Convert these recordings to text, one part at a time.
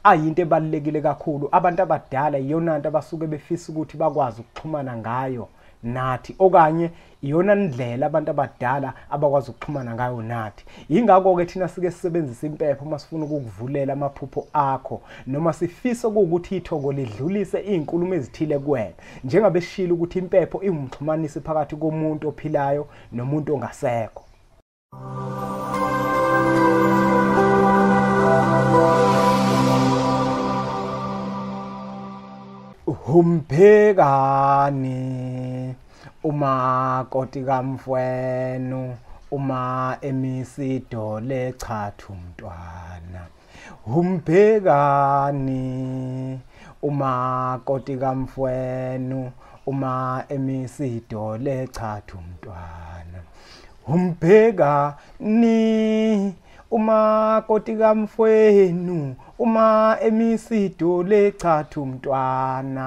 Ayinto ebalulekile kakhulu. Abantu abadala iyona nto abasuke befisa ukuthi bakwazi ukuxhumana ngayo nathi, okanye iyona ndlela abantu abadala abakwazi ukuxhumana ngayo nathi. Yingakho-ke thina sike sisebenzise impepho uma sifuna ukukuvulela amaphupho akho, noma sifisa ukuthi ithongo lidlulise iy'nkulumo ezithile kuwena. Njengabe sishilo ukuthi impepho iwumxhumanisi phakathi komuntu ophilayo nomuntu ongasekho. Humphekani umakoti kamfwenu uma emisidole chathu mntwana. Humphekani umakoti kamfwenu uma emisidole chathu mntwana. Humphekani umakoti kamfwenu uma emisidole chathu mntwana.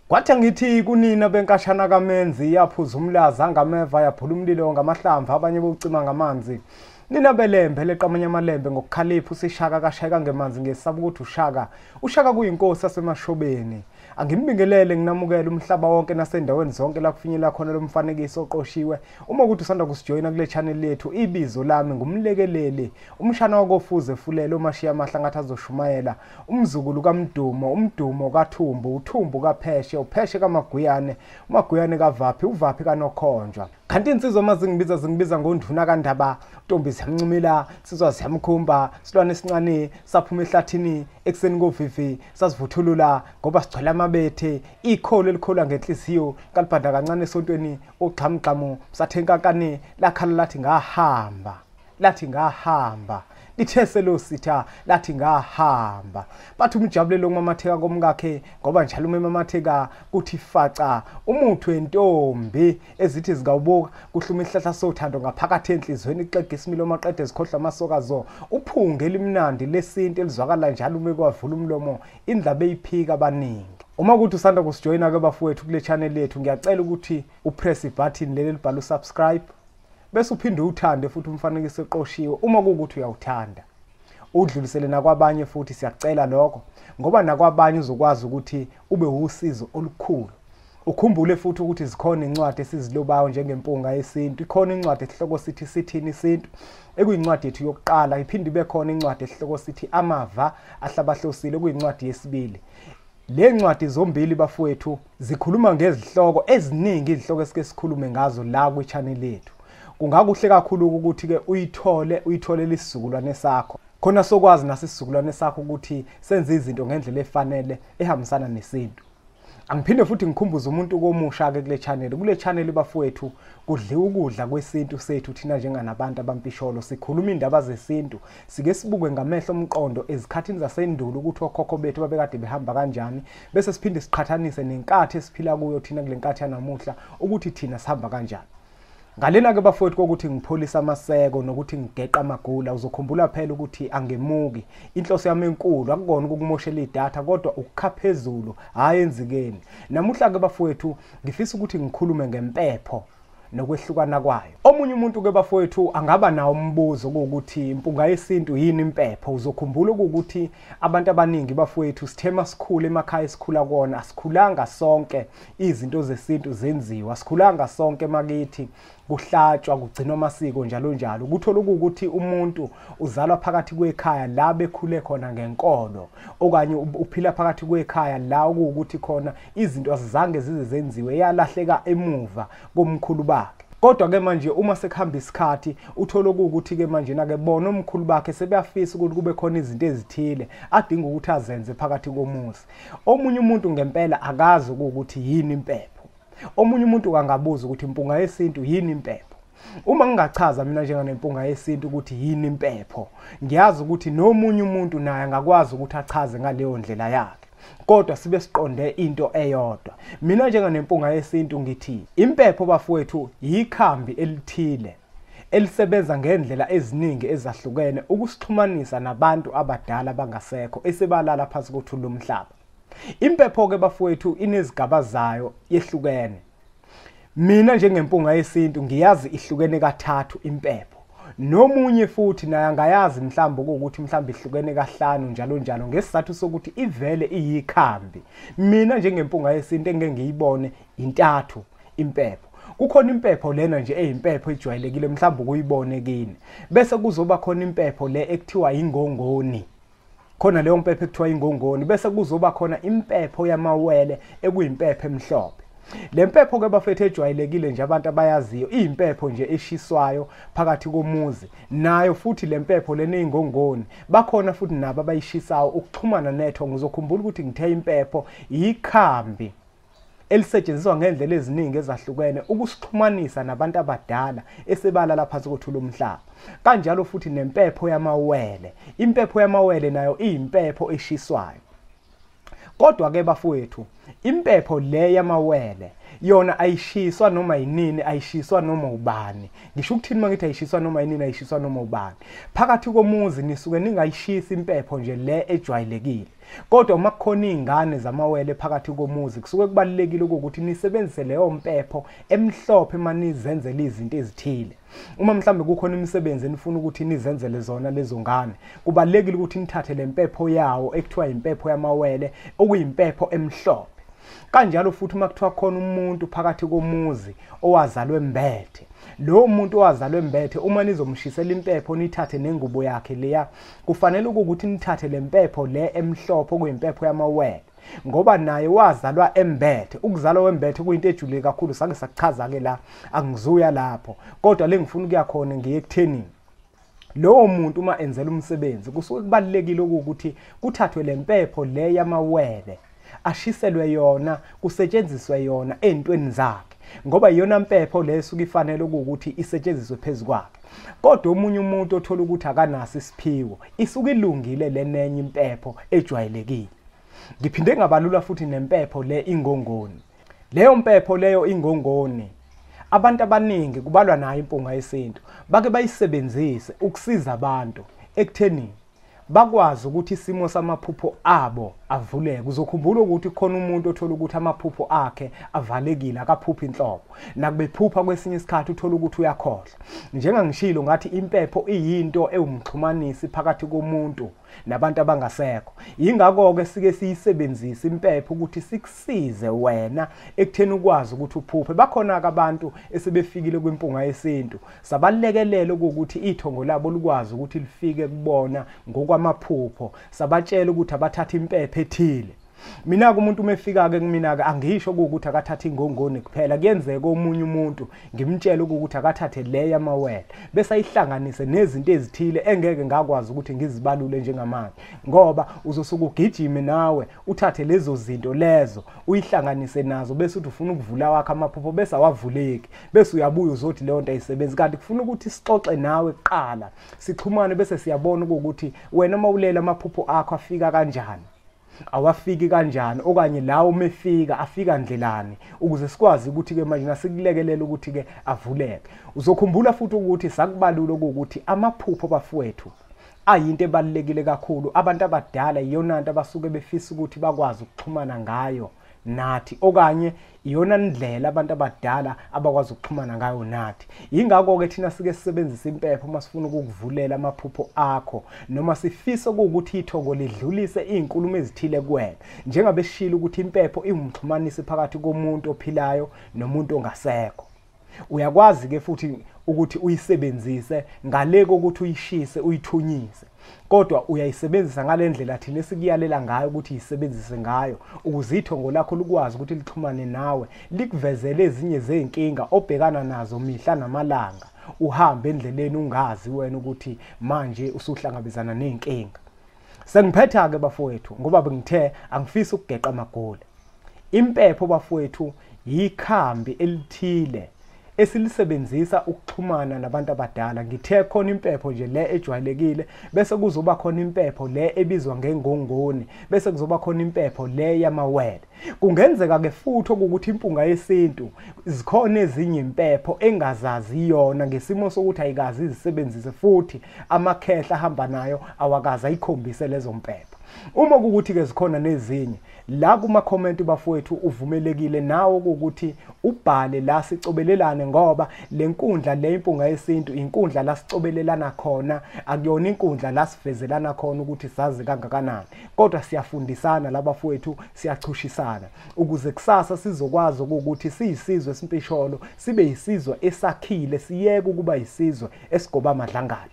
Kwathi ngithi kunina benkashana kaMenzi, yaphuza umlaza ngameva, yaphula umlilo ngamahlamvu, abanye bocima ngamanzi. Nina belembe leqamanye amalembe ngokukhalipha, usishaka kashayeka ngemanzi ngesaba ukuthi ushaka. Ushaka kuyinkosi yasemashobeni. Angimbingelele nginamukele umhlaba wonke nasendaweni zonke la kufinyela khona lo mfanekiso oqoshiwe. Uma ukuthi usanda kusijoyina kule channel yethu, ibizo lami ngumlekeleli, umshana wakofuze fulele omashiya amahla ngathi azoshumayela, umzukulu kaMdumo, umdumo kaThumbu, uThumbu kaPheshe, uPheshe kaMaguyane, uMaguyane kaVaphi, uVaphi kaNokhonjwa. Kanti insizwa uma zingibiza ngonduna kaNdaba, ntombi ziyamncumela, insizwa ziyamkhumba, silwane esincane saphuma ehlathini ekuseni kovivi, sasivuthulula ngoba sigcwele amabethe, ikholo elikholwa ngenhliziyo, kalibhanda kancane esontweni, ugxamgxamu sathe nkankane, lakhala lathi ngahamba, lathi ngahamba. Lithe selositha lathi ngahamba. Bathi umjabulelo kumamatheka komkakhe, ngoba njalo uma emamatheka kuthi faca umuthi wentombi ezithi zikawubuka kuhluma isihlahla sothando ngaphakathi enhlizweni, ixega isimilo maqede zikhohlwa amasokazo, uphunge elimnandi lesintu elizwakala njalo uma kwavula umlomo, indlaba eyiphika abaningi. Uma ukuthi usanda kusijoyina ke bafowethu kule channel yethu, ngiyacela ukuthi upress ibutton leli elibhalwe usubscribe, bese uphinde uthande futhi umfanekiso eqoshiwe uma kuwukuthi uyawuthanda, udlulisele nakwabanye futhi, siyacela lokho ngoba nakwabanye uzokwazi ukuthi ube usizo olukhulu. Ukhumbule futhi ukuthi zikhona incwadi esizilobayo njengempunga yesintu, ikhona incwadi esihloko sithi sithini isintu, ekuyincwadi yethu yokuqala, iphinde ibe khona incwadi esihloko sithi amava ahlabahlosile, kuyincwadi yesibili. Le ncwadi zombili bafowethu zikhuluma ngezihloko eziningi, izihloko esike sikhulume ngazo la kwi-channel yethu. Kungakuhle kakhulu ukuthi ke uyithole, uyitholele isizukulwane sakho, khona sokwazi nasisizukulwane sakho ukuthi senze izinto ngendlela efanele ehambisana nesintu. Angiphinde futhi ngikhumbuze umuntu komusha ke kule channel. Kule channel bafowethu kudliwa ukudla kwesintu sethu thina njenganabantu abampisholo, sikhuluma indaba zesintu, sike sibuke ngamehlo omqondo ezikhathini zasendulo ukuthi okhokho bethu babekade behamba kanjani, bese siphinde siqhathanise nenkathi esiphila kuyo thina kule nkathi yanamuhla ukuthi thina sihamba kanjani. Ngalena ke bafowethu kokuthi ngipholisa amaseko nokuthi ngigeqa amagula, uzokhumbula phela ukuthi angemuki. Inhloso yami enkulu akukona ukukumoshela idatha, kodwa ukukha phezulu hhayi enzikeni. Namuhla ke bafowethu ngifisa ukuthi ngikhulume ngempepho nokwehlukana kwayo. Omunye umuntu ke bafowethu angaba nawo umbuzo ukuthi impunga yesintu yini impepho. Uzokhumbula ukuthi abantu abaningi bafowethu sithema sikhule emakhaya esikhula kuona, asikhulanga sonke izinto zesintu zenziwa, asikhulanga sonke emakithi kuhlatshwa kugcinwa amasiko njalo njalo. Kuthola ukuthi umuntu uzalwa phakathi kwekhaya la bekhule khona ngenkolo, okanye uphila phakathi kwekhaya la ukuthi khona izinto azizange zize zenziwe, yalahleka emuva komkhulu bakhe. Kodwa ke manje uma sekuhamba isikhathi uthola ukuthi ke manje na ke bona omkhulu bakhe sebeyafisa ukuthi kube khona izinto ezithile adinga ukuthi azenze phakathi komuzi. Omunye umuntu ngempela akazi ukuthi yini impepho. Omunye umuntu angabuza ukuthi impunga yesintu yini impepho. Uma ngingachaza mina njenganempunga yesintu ukuthi yini impepho, ngiyazi ukuthi nomunye umuntu naye angakwazi ukuthi achaze ngaleyo ndlela yakhe, kodwa sibe siqonde into eyodwa. Mina njenganempunga yesintu ngithi impepho bafowethu yikhambi elithile elisebenza ngendlela eziningi ezahlukene ukusixhumanisa nabantu abadala bangasekho esebalala phansi kothuli lomhlaba. Impepho ke bafowethu inezigaba zayo yehlukene. Mina njengempunga yesintu ngiyazi ihlukene kathathu impepho, Nomunye futhi naye angayazi mhlawumbe ukuthi mhlawumbe ihlukene kahlanu njalo njalo, ngesizathu sokuthi ivele iyikhambi. Mina njengempunga yesintu engeke ngiyibone intathu impepho. Kukhona impepho lena nje eyimpepho ejwayelekile mhlawumbe ukuyibone kini. Bese kuzoba khona impepho le ekuthiwa ingongoni. Khona leyo mpepho ekuthiwa ingongoni, bese kuzoba khona impepho yamawele ekuyimpepho emhlophe. Le mpepho ke bafethu ejwayelekile nje abantu abayaziyo, iyimpepho nje eshiswayo phakathi komuzi. Nayo futhi le mpepho lena ingongoni bakhona futhi nabo abayishisayo ukuxhumana nethongo. Uzokhumbula ukuthi ngithe impepho ikhambi elisetshenziswa ngendlela eziningi ezahlukene ukusixhumanisa nabantu abadala esebalala phansi kothula umhlaba. Kanjalo futhi nempepho yamawele. Impepho yamawele nayo iyimpepho eshiswayo. Kodwa ke bafowethu, impepho le yamawele yona ayishiswa noma yinini, ayishiswa noma ubani. Ngisho ukuthini uma ngithi ayishiswa noma yinini, ayishiswa noma ubani? Phakathi komuzi nisuke ningayishisi impepho nje le ejwayelekile. Kodwa uma kukhona izingane zamawele phakathi komuzi, kusuke kubalulekile ukuthi nisebenzise leyo mpepho emhlophe uma nizenzela izinto ezithile. Uma mhlambe kukhona imisebenzi enifuna ukuthi nizenzele zona lezo ngane, kubalulekile ukuthi nithathe le mpepho yawo ekuthiwa impepho yamawele, okuyimpepho emhlophe. Kanjalo futhi uma kuthiwa khona umuntu phakathi komuzi owazalwe embethe, lowo muntu owazalwe embethe uma nizomshisela impepho nithathe nengubo yakhe leya, kufanele ukuthi nithathe le mpepho le emhlophe okuyimpepho yamawele, ngoba naye wazalwa embethe. Ukuzalwa wembethe kuyinto ejulile kakhulu, sake sakuchaza ke la, angizuya lapho. Kodwa le ngifuna ukuya khona ngiye ekuthenini lowo muntu uma enzela umsebenzi kusuke kubalulekile ukuthi kuthathwe le mpepho le yamawele, ashiselwe yona, kusetshenziswe yona entweni zakhe, ngoba iyona mpepho le esuke ifanele ukuthi isetshenziswe phezu kwakhe. Kodwa omunye umuntu othola ukuthi akanaso isiphiwo, isuke ilungile lenenye impepho ejwayelekile. Ngiphinde ngabalula futhi nempepho le ingongoni. Leyo mpepho leyo ingongoni, abantu abaningi kubalwa nayo impunga yesintu bake bayisebenzise ukusiza abantu ekutheni bakwazi ukuthi isimo samaphupho abo avuleke. Uzokhumbula ukuthi khona umuntu othola ukuthi amaphupho akhe avalekile, akaphuphi inhlobo. Nakubephupha kwesinye isikhathi uthola ukuthi uyakhohlwa. Njengangishilo ngathi impepho iyinto ewumxhumanisi phakathi komuntu nabantu abangasekho. Yingakho-ke sike siyisebenzise impepho ukuthi sikusize wena ekutheni ukwazi ukuthi uphuphe. Bakhona-ke abantu esebefikile kwimpunga yesintu, sabalekelela ukuthi ithongo labo likwazi ukuthi lifike kubona ngokwamaphupho, sabatshela ukuthi abathathe impepho ethile. Mina-ke umuntu uma efika-ke kumina-ke angisho ukuthi akathathe ingongoni kuphela, kuyenzeka omunye umuntu ngimtshele ukuthi akathathe le yamawele bese ayihlanganise nezinto ezithile engeke ngakwazi ukuthi ngizibalule njengamanje, ngoba uzosuke ugijime nawe uthathe lezo zinto lezo uyihlanganise nazo bese uthi ufuna ukuvula wakho amaphupho bese awavuleki, bese uyabuya uzothi leyo nto ayisebenzi. Kanti kufuna ukuthi sixoxe nawe kuqala, sixhumane, bese siyabona ukuthi wena uma ulela amaphupho akho afika kanjani, awafiki kanjani, okanye lawo mefika afika ndlelani, ukuze sikwazi ukuthi ke manje nasikulekelela ukuthi ke avuleke. Uzokhumbula futhi ukuthi sakubalula ukuthi amaphupho bafowethu ayinto ebalulekile kakhulu. Abantu abadala iyona nto abasuke befisa ukuthi bakwazi ukuxhumana ngayo nathi, okanye iyona ndlela abantu abadala abakwazi ukuxhumana ngayo nathi. Yingakho-ke thina sike sisebenzise impepho uma sifuna ukukuvulela amaphupho akho, noma sifisa ukuthi ithongo lidlulise iy'nkulumo ezithile kuwena. Njengabe sishilo ukuthi impepho iwumxhumanisi phakathi komuntu ophilayo nomuntu ongasekho. Uyakwazi-ke futhi ukuthi uyisebenzise ngale kokuthi uyishise uyithunyise, kodwa uyayisebenzisa ngale ndlela thina esikuyalela ngayo ukuthi uyisebenzise ngayo, ukuze ithongo lakho likwazi ukuthi lixhumane nawe, likuvezele ezinye zezinkinga obhekana nazo mihla namalanga, uhambe endleleni ungazi wena ukuthi manje usuhlangabezana nezinkinga. Sengiphetha-ke bafowethu, ngoba bengithe angifisi ukugeqa amagula. Impepho bafowethu yikhambi elithile esilisebenzisa ukuxhumana nabantu abadala. Ngithe khona impepho nje le ejwayelekile, bese kuzoba khona impepho le ebizwa ngengongoni, bese kuzoba khona impepho le yamawele. Kungenzeka ke futhi ukuthi impunga yesintu zikhona ezinye impepho engazazi yona ngesimo sokuthi ayikazi izisebenzise, futhi amakhehla ahamba nayo awakaze ayikhombise lezo mpepho. Uma kukuthi ke zikhona nezinye la kuma comment bafowethu, uvumelekile nawe ukuthi ubhale la sicobelelane, ngoba le nkundla le Impunga Yesintu inkundla la sicobelelana khona, akuyona inkundla la sivezelana khona ukuthi sazi kangakanani, kodwa siyafundisana labafowethu, siyachushisana ukuze kusasa sizokwazi ukuthi siyisizwe simpisholo, sibe yisizwe esakhile, siyeke ukuba yisizwe esigoba amadlangala.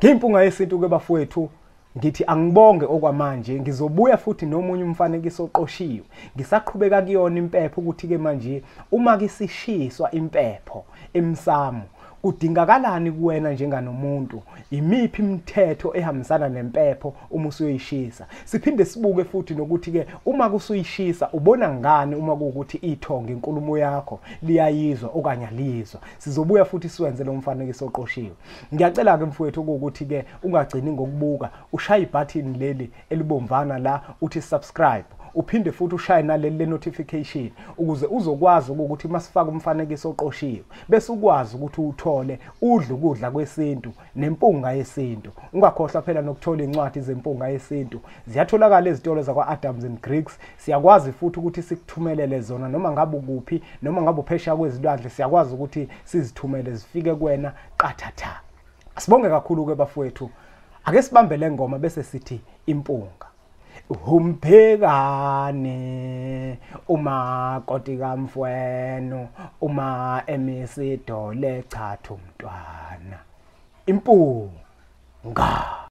Ngimpunga Yesintu ke bafowethu, ngithi angibonge okwamanje, ngizobuya futhi nomunye umfanekiso oqoshiwe. Ngisaqhubeka kuyona impepho ukuthi ke manje uma kisishiswa impepho emsamo kudingakalani kuwena njenganomuntu, imiphi imithetho ehambisana nempepho uma usuyishisa. Siphinde sibuke futhi nokuthi ke uma kusuyishisa ubona ngani uma kuwukuthi ithonga inkulumo yakho liyayizwa okanye aliyizwa. Sizobuya futhi siwenze lo mfanekiso oqoshiwe. Ngiyacela ke mfowethu ukuthi ke ungagcini ngokubuka, ushaye ibutton leli elibomvana la uthi subscribe, uphinde futhi ushaye naleli le notification ukuze uzokwazi ukuthi masifaka umfanekiso oqoshiwe bese ukwazi ukuthi uthole udle ukudla kwesintu nempunga yesintu. Ungakhohlwa phela nokuthola incwadi zempunga yesintu, ziyatholakala ezitolo zakwa Adams and Griggs. Siyakwazi futhi ukuthi sikuthumelele zona noma ngabe ukuphi, noma ngabe uphesheya kwezilwandle, siyakwazi ukuthi sizithumele zifike kuwena qathatha. Asibonge kakhulu ke bafowethu, ake sibambe le ngoma bese sithi impunga. Umphekane umakoti kamfwenu uma emisidole chatha umntwana. Impunga.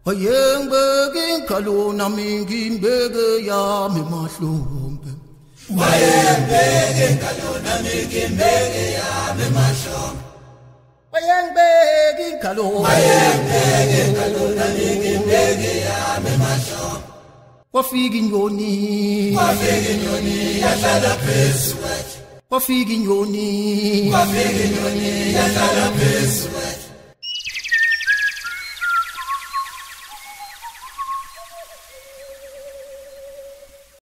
Wayengibeke inkalo nami ngimbeke yami mahlombe. Wayengibeke inkalo nami ngimbeke yami mahlombe. Wayengibeke inkalo, wayengibeke inkalo nami ngimbeke yami mahlombe. Kwafika inyoni, kwafika inyoni yahlala phezu kwethu. Kwafika inyoni, kwafika inyoni yahlala phezu kwethu.